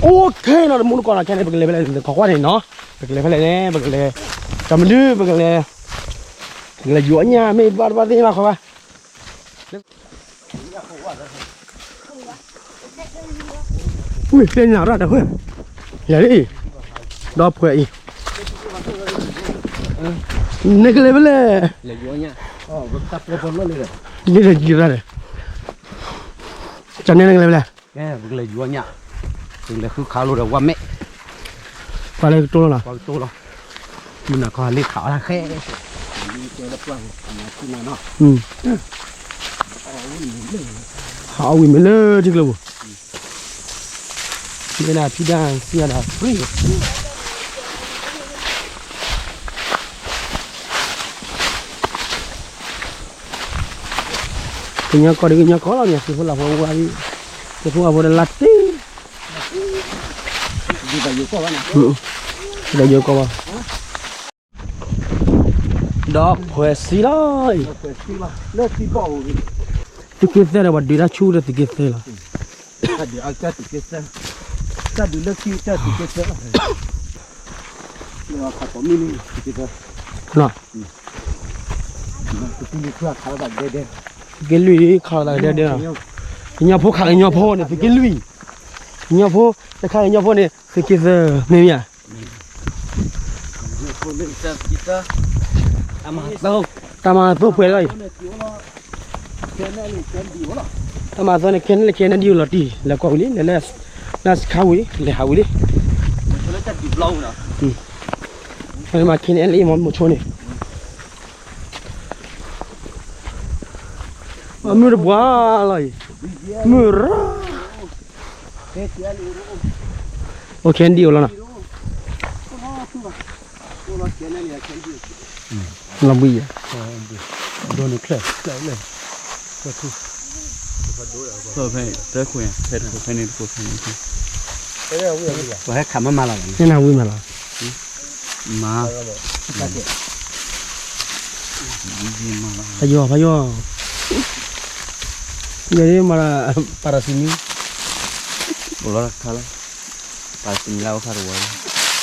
အိၣ်ခဲနီၤ တမူတကိးနီၤ ခဲန့ၣ် ပကလဲၤဖဲလဲၣ် တခီကွၢ်န့ၣ်နီၤ, ပကလဲၤဖဲလဲၣ်န့ၣ် ပကလဲၤ တမနုၤ ပကလဲၤ ပကလဲၤယူၤအညၣ် မ့ၢ်ဘၣ်တဘၣ်သ့ၣ်ဘၣ်ခီဘၣ် မ့ၢ်တဲနၤရၣ်တၢ်ဝဲ, ယၤလံ, ဒီးဖှဲးအံၤ, နကလဲၤဖဲလဲၣ်, န့ၣ်တယံၤရၣ်န့ၣ်, ကန့ၣ်နကလဲၤဖဲလဲၣ်, ပကလဲၤယူၤညၣ်, ပကလဲၤဃုခးလိာ်ဒီးဝါမဲာ်, ပှၤလၢကတိၤလီၤနီၤ, ပှၤကတိၤလီၤ, မုၢ်နၤခီလ့ခးအီၣ်တၢ်ဃဲ, ဟးအီၣ်ဝံၤမ့ၢ်လၢထံကျိပူၤ, မ့ၢ်ဒၣ်ဖံဒၣ်စံၣ်အီၤဒၣ် free ကညီကီၢ်ဒီးကညီကီၢ်လီၤ မ့ၢ်သုးဖိလၢ်ဖိဝါလံ, သုးဖိအဖိဒီးလါတ့, ဒီးယိၤကီၢ်ဘၣ်, ဒီးဖှဲးစံလီၤအံၤ, သုးက့သၢဒီးပှၤဒုးတၢ်ဆူၣ်ဒီးသုးက့သၢလီၤ, တၢ်ဒုးအကၢ်သုးက့သၢ, တၢ်ဒုးလၢခံကၢ်သုးက့သၢလီၤ, သုးက့လွံၢ်ခးလိာ်သးကဒဲဒဲ, ကညီဖိခးကညီဖိန့ၣ် သုးက့လွံၢ်, ကညီဖိ တခါကညီဖိန့ၣ် သုးက့သၢ မ့ၢ်မ့ၢ်ဧါ, တၢ်မၤသိဖှဲးလီၤအံၤ, တၢ်မၤသိန့ၣ် ခဲန့ၣ်လၢ ခဲန့ၣ်ဒံးအိၣ်လီၤတံၢ် လဲၤကွၢ်ဝံၤလံ လဲၤလၢ နၢ်စခါဝံၤလံ လဲၤဟးဝံၤလံ, မ့ၢ် ခဲန့ၣ် မ့ၢ်မိၢ်ဆိန့ၣ် မုၢ်တဘှါလီၤအံၤ, မုၢ်ရၢ, အိၣ်ခဲဒံးအိၣ်လီၤနီၤ, လီၤဘှံးယဲ, ဒိၣ်န့ၣ်ချၢၣ်ချၢၣ်လၢ, ဖဲ တခွဲ ဖဲန့ၣ်တခွဲ ဖဲန့ၣ်တခွဲ, ပှၤဟဲခးမၤမၤလီၤ, ဟဲနၤဝံၤမးလီၤ, မၤ ဖးယိၣ် ဖးယိၣ်, ယဲဒ်မၤလၢ ပၤရၤစံမံ, အိၣ်လီၤတၢ်ခါလၢ ပၤရၤစံမံလၢအိၣ်ခါတဝီ,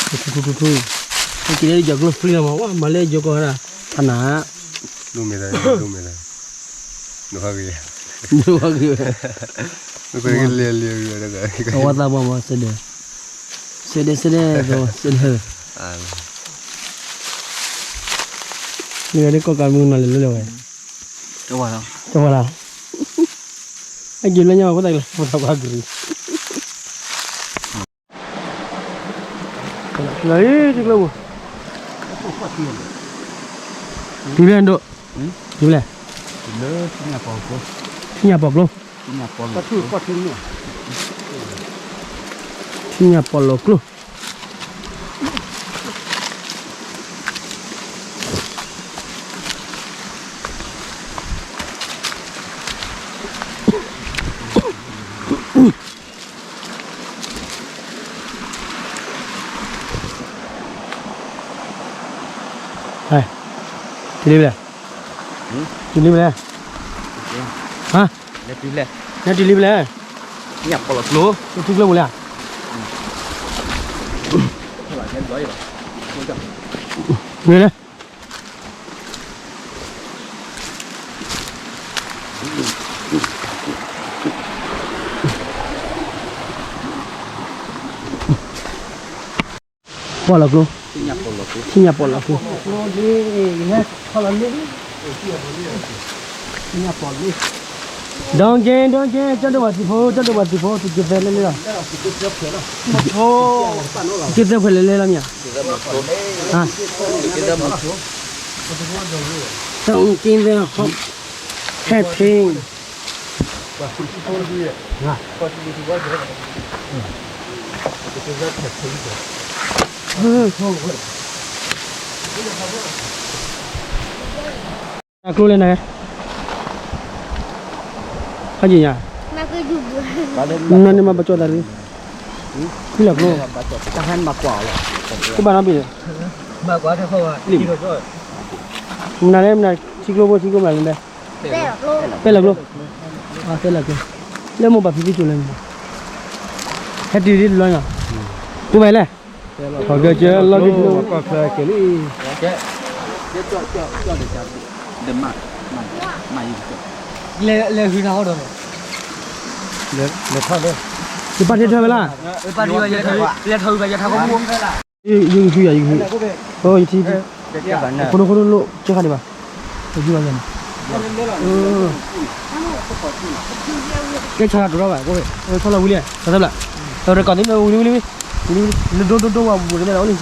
ထူထူထူထူ, ဟဲက့ၤလၢယီၤကျိ free လီၤမး ဝဲမၤလၢယိၤကီၢ်ဝဲဒၣ်, ဖးနၤ, ဒိၣ်မ့ၢ်လၢ ဒိၣ်မ့ၢ်လၢ, နဟီဂ့ၤ, နဟီဂ့ၤ, အဝဲသးပှၢ်မး စဲဒဲး, စဲဒဲး စဲဒဲး စဲဒဲး, မ့ၢ်ဝဲဒ်ကီၢ်ကးမုၢ်နီၤလဲၤလၢလဲၤဝဲ, တဝၤလီၤ, အက့ၤလၢညါဝဲသးကလၢ ပသးပှၢ်ကရံၤ လၢထံကျိပူၤ, တုၤလဲၣ်ဒိၣ်, တုၤလဲၣ်, ထံညၣ်ပီၣ်ကျိ, ထံညၣ်ပီၣ်လီၤကျိ, တုၤလံဖဲလဲၣ်, တုၤလံဖဲလဲၣ်, ဟါ, လဲၤတုၤလံဖဲလဲၣ်, ညၣ်ပီၣ်လီၤကျိ, ထံကျိပူၤလဲၣ်, မ့ၢ်လဲၣ် ပီၣ်လီၤကျိ, ထံညၣ်ပီၣ်လီၤကျိ, ဒီက့ၤ ဒီက့ၤ ကၠီဒိၣ်ဘၣ်သံၣ်ဖိ ကၠီဒိၣ်ဘၣ်သံၣ်ဖိ သုးက့သၢလဲၤလဲၤလီၤ, သုးက့သၢဖဲလဲၣ်လဲၤလီၤမ့ၢ်ဧါ, သုးက့သၢ ဟီၣ် ဟဲထ့ တၢ်ကျိလဲၣ်နၤ, ဟဲက့ၤညါ, နန့ၣ်မၤဘၣ်ကၠီၣ်တၢ်ရံၣ်, ဖံလီၤကျိ, ကဘၣ်နီတဘ့ၣ်, မနုၤလဲၣ် မနုၤ ထံကျိဖိ ထံကျိမနုၤလဲၣ်, ပဲလီၤကျိ, ပဲလီၤကျိ, လၢမိၢ်ဘၣ်ဖံဖံကၠိလဲၣ်န့ၣ် ဟဲတုၤဒ်လီၤနီၤ, ပူၤဘၣ်လဲၣ်, ဟီၣ်ကစၢၢ်လီၤဒ်လီၤ, လဲၤဃုာ်နၤဟီၣ်ဒီး, လဲၤထီၣ်လဲၣ်, ယပၢ်ထံထီၣ်ဝဲလၢ, လဲၤထီၣ်ဝဲဘၣ်ယထါကီၢ်ပူၤ, ယကဃုယၤ ယကဃု, ယထံ, ဖိဒိၣ်ဖိဒိၣ်လိၣ်ကဲခါဒံးဘၣ်, ယကဃုယၤန့ၣ်, ကဲဆီလီၤတရီဘၣ်, ဆီလီၤဝံၤလံ, တၢ်သဘျၣ်, တၢ်ရကီၢ်သ့ၣ်ဝံၤလံဝံၤလံ, လၢဒိၣ်ဒိၣ်ဒိၣ်ဝဲဘူးတမ့ၢ်လၢအိၣ်လံ,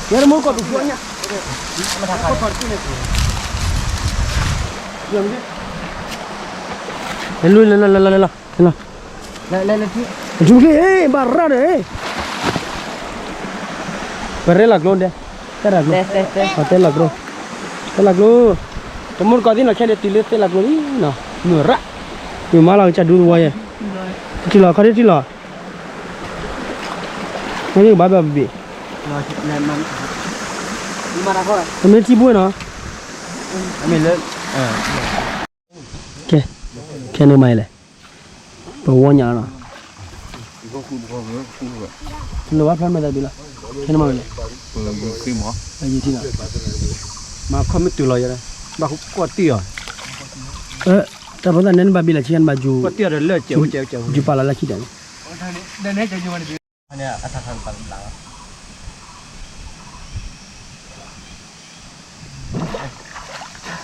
ယဲတမိၢ်ကီၢ်ပူၤညါ, လဲၤလီၤလဲၤလီၤလဲၤလီၤ, ထူချ့ ဘၣ်ရၣ်ဒီး, ပရဲလီၤကျိဒဲး, တဲလီၤကျိ, တဲလီၤကျိ, တဲလီၤကျိ, တမိၢ်တကီၢ်သ့ၣ်နီၤ ခဲန့ၣ်တုၤလၢတဲလီၤကျိလံနီၤ, မုၢ်ရၣ်, မုၢ်မၤလီၤကစၢ်ဒူသဝီယဲ, ထံလီၤ ခီထံလီၤ, နကဘၣ်ဘၣ်ဘ့ၣ်, တမ့ၢ်ထံဘိနီၤ, ကဲ, ခဲန့ၣ်မၤအံၤလဲၣ်, ပဝီညါလီၤနီၤ, လိၣ်ဘၣ်ဖျါမဲာ်သးဘ့ၣ်လီၤ, ခဲန့ၣ်မၤဝဲလဲၣ်, ယထံလီၤ, မၤခီမ့ၢ်တုၤလီၤယဲ, ဘၣ်ကွၢ်တံၢ်အီၤ, တၢ်ဖိသၣ်နဲနဘၣ်ဘ့ၣ်လီၤ ဆံးနဘၣ်ယူၤ, ယူၤပာ်လီၤလၢခံတၢ်န့ၣ်, ယူၤထံဖးပ့ၣ်ညါ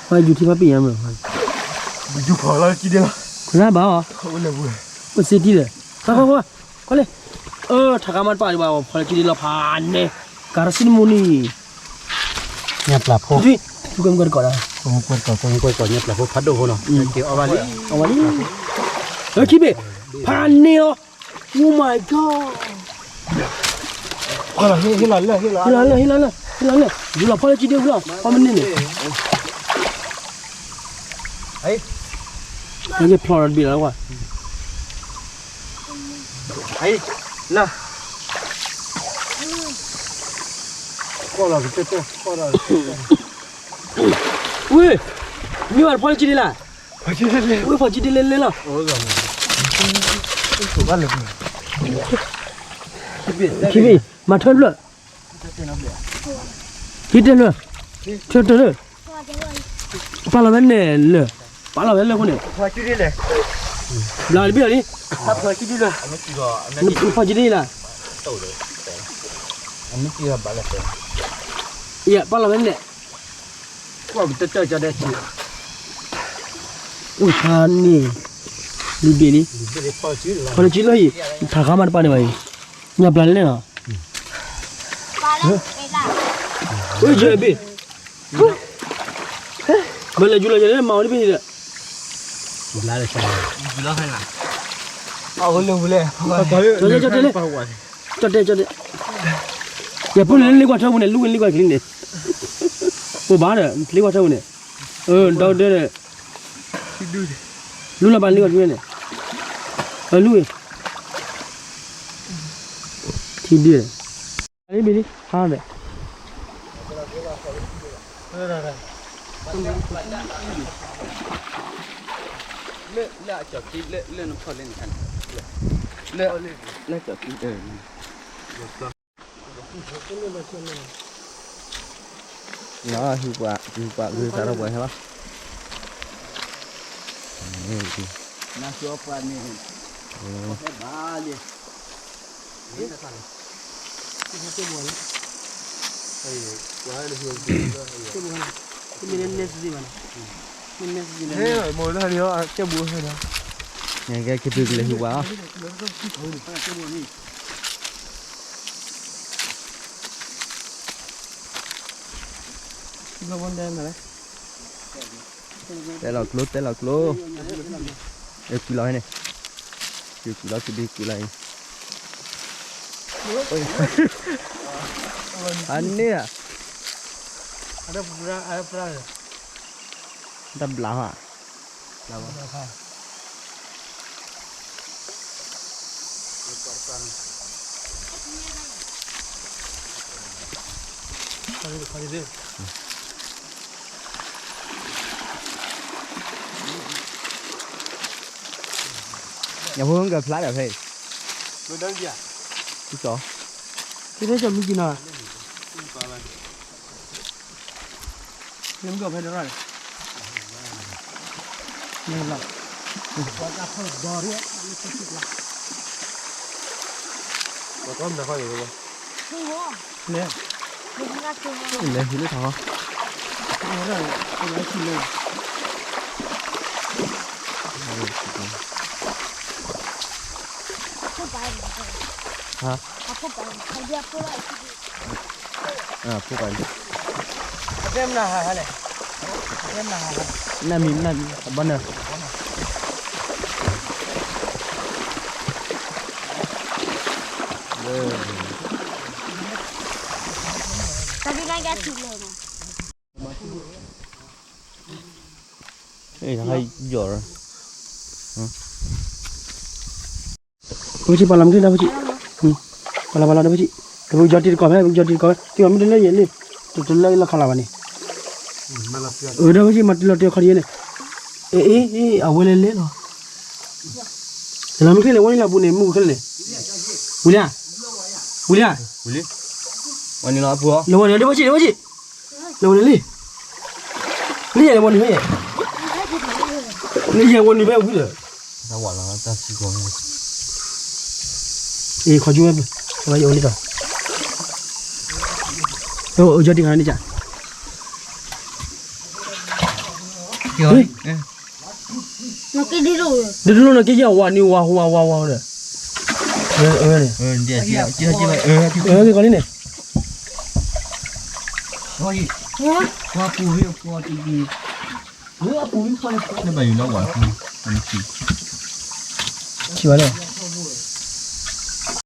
မ့ၢ်, ယူၤဖီၣ်လီၤကံဒဲလီၤ, လၢဘၣ်အီၤ, အိၣ်စ့တံၢ်ဒီး, ကွၢ်လၢ, ထးခါမးတပာ်ဒံးဘၣ် ဖီၣ်လီၤကံဒဲလီၤဖးန့ၣ်, ကၤရဆံနမူနံၤ, ညၣ်ပျၢ်ဖိ, သုကမကွဲတကီၢ်ဒၣ်, ကမကွဲတကီၢ် ကမကွဲတကီၢ် ညၣ်ပျၢ်ဖိဖးဒိၣ်ဖိနီၤ, အီၣ်ဘၣ်လံ, အီၣ်ဘၣ်လံ, လၢခံဘ့ၣ်, ဖးန့ၢ်အီၤ, Oh my God, ဟ့ၣ်လီၤလၢ, ဟ့ၣ်လီၤလၢ, ဟ့ၣ်လီၤလၢ, ဟ့ၣ်လီၤလၢ, ယူၤလီၤဖီၣ်လၢကံဒဲဖုလီၤ ဖီၣ်မ့ၢ်န့ၢ်န့ၣ်, ယဖျီၣ်ဒီးတဘ့ၣ်လီၤကွၢ်, လၢ, ဝ့ၢ်, မ့ၢ်ဘၣ်တဖီၣ်လၢကံဒဲလၢ, ဝ့ၢ်ဖီၣ်ကံဒဲလဲၤလဲၤလီၤ, ခံဘ့ၣ်, မၤထွဲဖျၢၣ်, ဟံးတဲဖျၢၣ်, ထွဲတၢၢ်လၢ, ပာ်လီၤဝဲန့ၣ်လၢ, ပာ်လီၤဝဲလၢအဃိန့ၣ်, ဘျါတဘ့ၣ်လီၤလံ, နဖီၣ်ကံဒဲလၢ, ယပာ်လီၤဝဲန့ၣ်, အိၣ်ဖးန့ၣ်, လံဘ့ၣ်လံ, ဖီၣ်လၢကံလီၤအံၤ, ထးခါမးတပာ်န့ၢ်ဘၣ်အံၤ, ညၣ်ပျၢ်လဲၣ်နီၤ, ဝ့ၢ်ယဘ့ၣ်, မ့ၢ်လဲၤယူၤလီၤယဲမၤအီၤတဘ့ၣ်ဒီး, ကၠီတဲ, ကၠီတဲ, ကၠီတဲ, ယဖိန့ၣ်လၢလ့ကွၢ်ထၢပူၤန့ၣ် လူဝဲလ့ကွၢ်ချၢပူၤန့ၣ်, အိၣ်ဘၣ်ဒီး လ့ကွၢ်ထၢပူၤန့ၣ်, ဒီးဒီး, လူလီၤဘၣ်လ့ကွၢ်ထၢန့ၣ်, လူဝဲ, ထံဒု, လံဘ့ၣ်လံ, ဟါဒီး လၢ, လၢအကၠီၣ်ခံ, လၢနဖီၣ်လၢနခါန့ၣ်, လၢ, လၢကၠီၣ်ခံ, ဟံၣ်ပှၤ, ဟံၣ်ပှၤဂုၤသးထီၣ်ပှၤဟဲလီၤ, နၤပှၤန့ၣ်, ဟဲဘၣ်လံ, ကဲ က့ၤတုၤကလဲၤဟံၣ်ပှၤလီၤ. တဲလီၤကျိ တဲလီၤကျိ, ကွံာ်လီၤန့ၣ်, ကွံာ်လီၤ ကဘ့ၣ်ကွံာ်လီၤအံၤ, အန့ၣ်ဧါ, တဘျါဟါ, ညၣ်ဖိကဖျါဒီးဖဲ, ကၠီ, ကၠီမုၢ်ကံနီၤ, မုၢ်ကီၢ်ဖဲဒရၣ်န့ၣ်, လဲၤလီၤ, လဲၤ, လဲၤဟံးလၢထီၣ်, ဟါ, ဖိပၢ်န့ၣ်, နမံၤနမံၤအဘီနၢၤ, တၢ်ဒုးနါက့ၤထူၣ်လၢာ်နီၤ, ယီၤ, ပဝဲဆံးပာ်လီၤမ့ၢ်တၢ်ပဝဲဆံး, ပာ်လီၤပာ်လီၤဒီးပဝဲဆံး, ကပူၤကၠီတံၤတကိးဖဲ ပကၠီတံၤတကိးဝဲ တံၤအီၤမ့ၢ်တလၢယဲၢ်လံ, တလၢလီၤခါလၢၤဘၣ်န့ၣ်, အၢ ဒီးပဝဲဆံး မၤတလီၤတံၤခီဒ်ယဲၢ်န့ၣ်, အ့ အ့ အ့ အဝဲလဲၤလဲၤလီၤ, တလီၤမ့ၢ်ခဲလၢာ် ဝဲန့ၣ်လီၤအပူၤန့ၣ် မုၢ်ခဲလၢာ်န့ၣ်, ဝံၤလံ, ဝံၤလံ, လဲၤဝဲန့ၣ်ဒီးပဝဲဆံး ဒီးပဝဲဆံး, လဲၤဝဲန့ၣ်လံ, လံယဲၢ်လဲၤဝဲနုာ်ဖဲယဲၢ်, လံယဲၢ်ဝဲနုာ်ဖဲဝံၤလၢ အ့ ခီကၠူဝဲ, ဝဲယအိၣ်လံဒီး, အိၣ်ယီၤတံၢ်ခါန့ၣ်က, ဒ်ဒ်လိၣ်နီၤ က့ယဲၢ်ဝါနုာ်ဝါဝါဝါဝါဒီး, က့ၤကီးလံန့ၣ်, ထံၣ်ဘၣ်လၢ